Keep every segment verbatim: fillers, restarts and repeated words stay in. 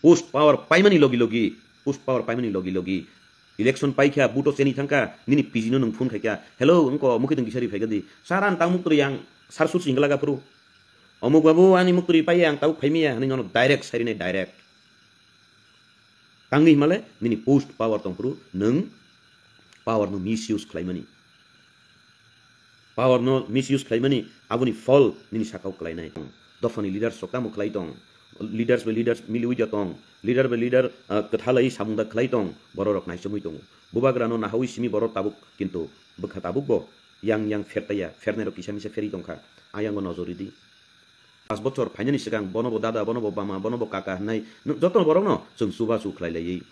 Post power paimani logi logi, post power paimani logi logi, election paikha, buto cheni thangkha, nini pijino nwng phone khaikha, "Hello, wngko, mukhi tong kisari phaikha di." "Sir, ang tang muktwi ang sar sur singla ga phuru. Omuk babu, ani muktwi paiya, ang tabuk phaimiya," hwnwi nono direct sairine direct. Tangwi himale, nini post power tongphuru, nwng power no misuse khlaimani. Power no misuse khlaimani, aboni phol nini sakao khlainai. Dophani leaders rok tamo khlai tong? Leaders by leaders miliwi da tong? Leader by leader, ah, kwthalai samung da khlai tong? Bororok naichomwi tongo. Bubagrano nahawi simi borok tabuk, kintu bwkha tabukbo yang yang phertaiya, phernairok kisa misa pherwi tongkha. Ayango nojor ridi. Pas bochor phainani swkang bono bo dada, bono bo bama, bono bo kaka hwnwi nwng joto borokno chwng chubachu khlai laiwi,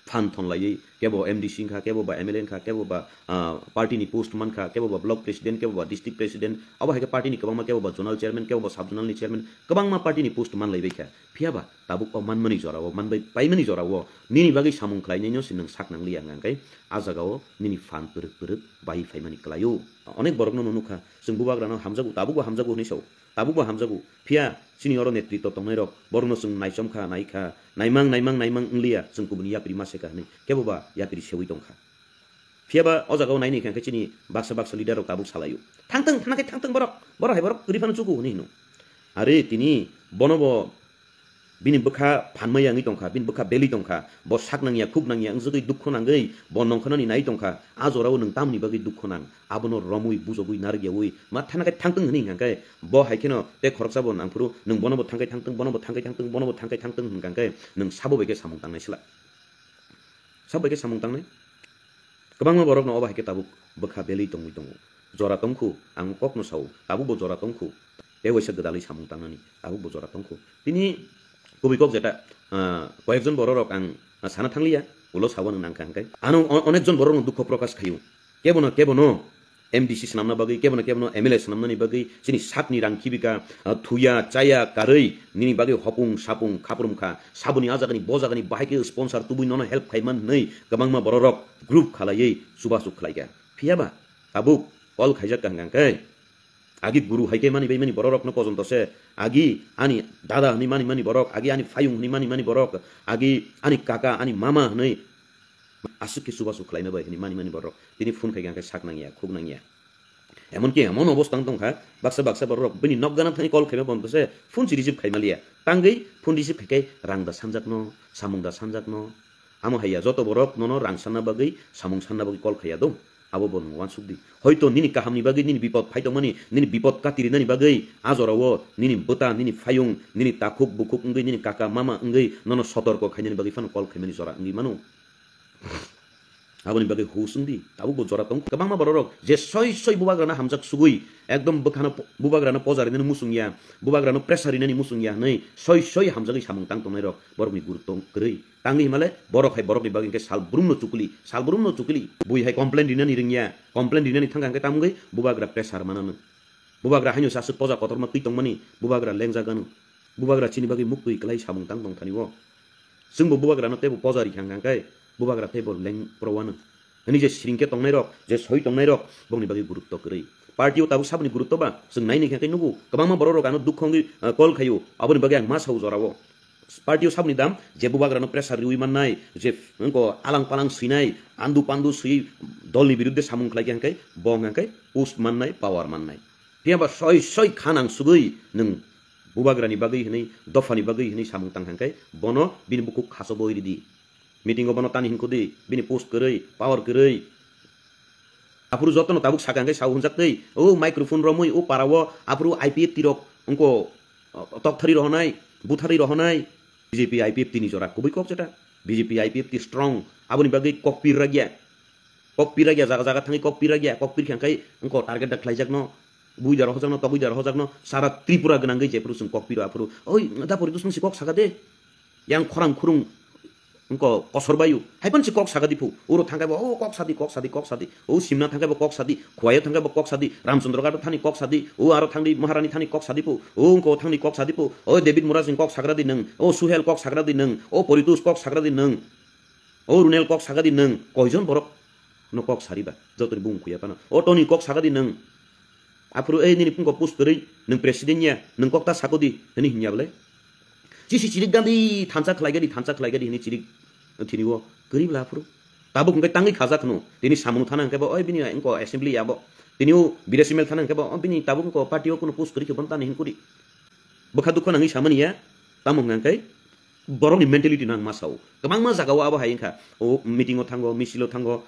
phan thon laiwi, kebo M D C wngkha, kebo ba M L A wngkha, kebo ba, ah, party ni post mankha, kebo ba block president, kebo ba district president, abo hai khe party ni kwbangma, kebo ba zonal chairman, kebo ba sub zonal ni chairman, kwbangma party ni post man laibaikha. Phiya ba tabuk o manmani jorao, manbai paimani jorao nini bagwi samung khlainaino se nwng sak nangliya hwnka hwnkhe, a jagao nini phan twrwk twrwk bai phaimani kwlaio. Onek borokno nukha, chwng bubagrano hamjago, tabukbo hamjago hwnwi sao. Tabukbo hamjago. Phiya chini oro netritw tongnairok, borokno chwng naichomkha, naikha, naimang, naimang, naimang wngliya, chwng kubuni yapri ma seka hwnwi, kebo ba yapri sewi tongkha. Phiya ba o jagao naini hwnkhe chini baksa baksa leader rok tabuk salaio. "Thangtwng, thangna khe thangtwng borok, borok hai borok kwrwi phano chuku," hwnwi hino. Are tini bono bo bini bwkha phanmaya wngwi tongkha, bini bwkha belwi tongkha, bo sak nangya, khuk nangya, wngjagwi dukho nangwi bo nongkhornani nai tongkha. A jorao nwng tamni bagwi dukho nang? Abono romwi, bujogwi, narwkyawi ma thana khe thangtwng hwnwi hwnkha khe, bo hai kheno tei khoroksa bo nangphuru, nwng bono bo thangkai thangtwng, bono bo thangkai thangtwng, bono bo thangkai thangtwng hwnkha khe, nwng sabo bai khe samung tangnai sila. Sabo bai khe samung tangnai. Kwbangma borokno obo hai khe tabuk bwkha belwi tongwi tongo. Jora tongkhu, ang kokno sao, tabukbo jora tongkhu. Tei waisa gwdalwi samung tangnani, tabukbo jora tongkhu. Tini kubui kok jeta, ah, koyekjon bororok ang sana thangliya, ulo sao nwng nangkha hwnkhe. Ano o-, onekjon borokno dukho prokash khaio. Kebono, kebono M D C swnamna bagwi, kebono, kebono M L A swnamnani bagwi chini sakni rang khibika, ah, thuya, chaya, karwi, nini bagwi hopung, sapung, khaprum kha. Saboni a jagani, bo jagani bahai khe sponsor tubui nono help khaiman hwnwi kwbangma bororok group khalaiwi chubachu khlaikha. Phiya ba tabuk call khaijak kha hwnkha khe, agi guru hai khe mani bai mani bororokno pojonto se, agi ani dada hwnwi mani mani borok, agi ani phayung hwnwi mani mani borok, agi ani kaka, ani mama hwnwi aswk khe chubachu khlaina bai hwnwi mani mani borok. Tini phone khai khe ang khe sak nangya, khuk nangya. Emon ki emon obostha wng tongkha, baksa baksa borok bini nok gana thani call khaima pojonto se phone si receive khaima liya. Tangwi phone receive khai khe rang da sanjakno, samung da sanjakno. Amo haiya joto borok nono rang sanna bagwi, samung sanna bagwi call khaiya do. Abo bo nwng uansuk di. Hoito nini kahamni bagwi, nini bipod phai tongmani, nini bipod katirinani bagwi, a jorao nini bwta, nini phayung, nini takhuk bukhuk wngwi, nini kaka mama wngwi nono sotorko khainani bagwi phano call khaimani jora wngwi mano. Aboni bagwi hus wng di, tabukbo jora tong. Kwbangma bororok je soi soi bubagrano hamjak sugwi, ekdom bwkhano po-, bubagrano poja rinani muchung ya, bubagrano pressure rinani muchung ya hwnwi soi soi hamjagwi samung tang tongnairok borokni gurutto kwrwi. Tangwi himale borok hai borokni bagwi hwnkhe sal brumno chukuli, sal brumno chukuli. Bui hai complain rinani ringya, complain rinani thangkha hwnkhe tamungwi bubagra pressure manano. Bubagra haino se aswk poja kotorma twi tongmani, bubagra lengjak gano. Bubagra chini bagwi muktwi kwlai samung tang tong thani o. Chwngbo bubagrano teibo poja rikha hwnkha khe, bubagra teibo leng pro wano. Hwnwi je siring khe tongnairok, je soi tongnairok, bongni bagwi gurutto kwrwi. Party o tabuk saboni gurutto ba, chwng naini khe nugo, kwbangma bororok ano dukho wngwi, ah, call khaio, aboni bagwi ang ma sao jorao. Party o saboni dam, je bubagrano pressure riwi mannai, je wngko alang palang swinai, andu pandu swi dolni birudde samung khlai khe hwnkhe, bo hwnkhe post mannai, power mannai. Phiya ba soi soi kha nang sugwi nwng bubagrani bagwi hwnwi, dophani bagwi hwnwi samung tang hwnkhe, bono bini bukhuk khaso boi ridi. Meeting o bono tani hinkhudi, bini post kwrwi, power kwrwi. Aphuru jotono tabuk sakha hwnkhe sao hwnjaktwi, o microphone romwi, o parao aphuru I P F T rok wngko, o, tokthari rohonai, buthari rohonai. B J P I P F T ni jora kubui kok jeta. B J P I P F T strong. Aboni bagwi kok pir ragya. Kok pir ragya, jaga jaga thangwi kok pir ragya, kok pir khe hwnkhe wngko target da khlaijakno. Bui da rohojakno, togwi da rohojakno, sara Tripura gwnangwi jephuru chwng kok piro aphuru, "Oi, da pori dusung si kok saka de." Yang khorang khurung wngko kosor bayu. Haiphano si kok saka di phu. Uro thangkhe bo, "O kok sadi, kok sadi, kok sadi." O Simna thangkhe bo kok sadi, Khowai thangkhe bo kok sadi, Ramchandra Ghat thani kok sadi, o aro thangdi Maharani thani kok sadi phu. O wngko thangdi kok sadi phu. O David Murasing kok sagra di nwng. O Suhel kok sagra di nwng. O Poritus kok sagra di nwng. O Runel kok saka di nwng, koijon borok no kok sariba, jotoni bumung khuya phano. O Tony kok saka di nwng, aphuru ei nini phungko post kwrwi, nwng president ya, nwng kok ta sako di, hwnwi hinya bwle. Chisi chirik gadi thansa khlai gadi, thansa khlai gadi hini chirik thini o kwrwi bla phuru. Tabuk hwnkhe tangwi khajak hwno. Tini samung thana hwnkhe bo, oi bini engko assembly yabo. Tini o birasimel thana hwnkhe bo, o bini tabuk engko party o kuno post kwrwi khe bon tani hinkuri. Bwkha dukho nangwi samani ya, tamo hwnkha hwnkhe borokni mentality no ang ma sao. Kwbangma jagao abo hai wngkha. O meeting o thango, misil o thango.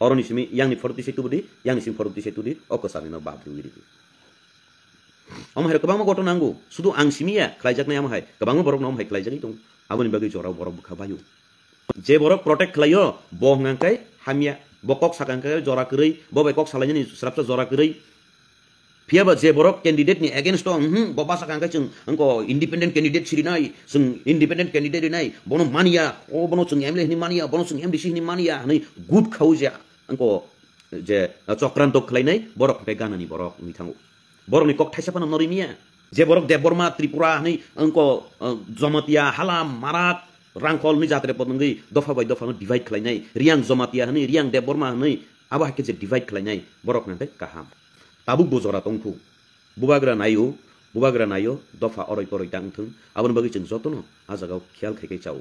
Oroni simi yangni photo tisai tubudi, yangni simi photo tisai tudi, o kwcharni no bad rwi ridi. Omo hai kwbangma gotona nango, sudu ang simi ya, khlaijaknai amo hai, kwbangma borok no omo hai khlaijagwi tongo. Aboni bagwi jorao borok bwkha baio. Je borok protect khlaio, bo hwnkha khe hamya, bo kok sakha hwnkha khe jora kwrwi, bo bai kok salainani swrapsa jora kwrwi. Phiya ba je borok candidate ni against o, mhm, bo basa kha hwnkhe chwng wngko independent candidate sirinai, chwng independent candidate rinai, bono manya, o bono chwng M L A hwnwi manya, bono chwng M D C hwnwi manya, hwnwi good khaui je wngko je chokranto khlainai, borok hwnkhe ganani borok wngwi thango. Borokni kok thaisa phano norwi miya. Je borok Debbarma, Tripura hwnwi wngko, uh, Jamatia, Halam, Marak, Rangkhol hwnwi jatre pod wngwi dopha bai dopha no divide khlainai, Riyang Jamatia hwnwi, Riyang Debbarma hwnwi, abo hai khe je divide khlainai, borok hwnkhe kaham. Tabuk bo jora tongkhu. Bubagra naio, bubagra naio, dopha oroi poroi ta wngthung. Aboni bagwi chwng jotono a jagao khiyal khai khai chao.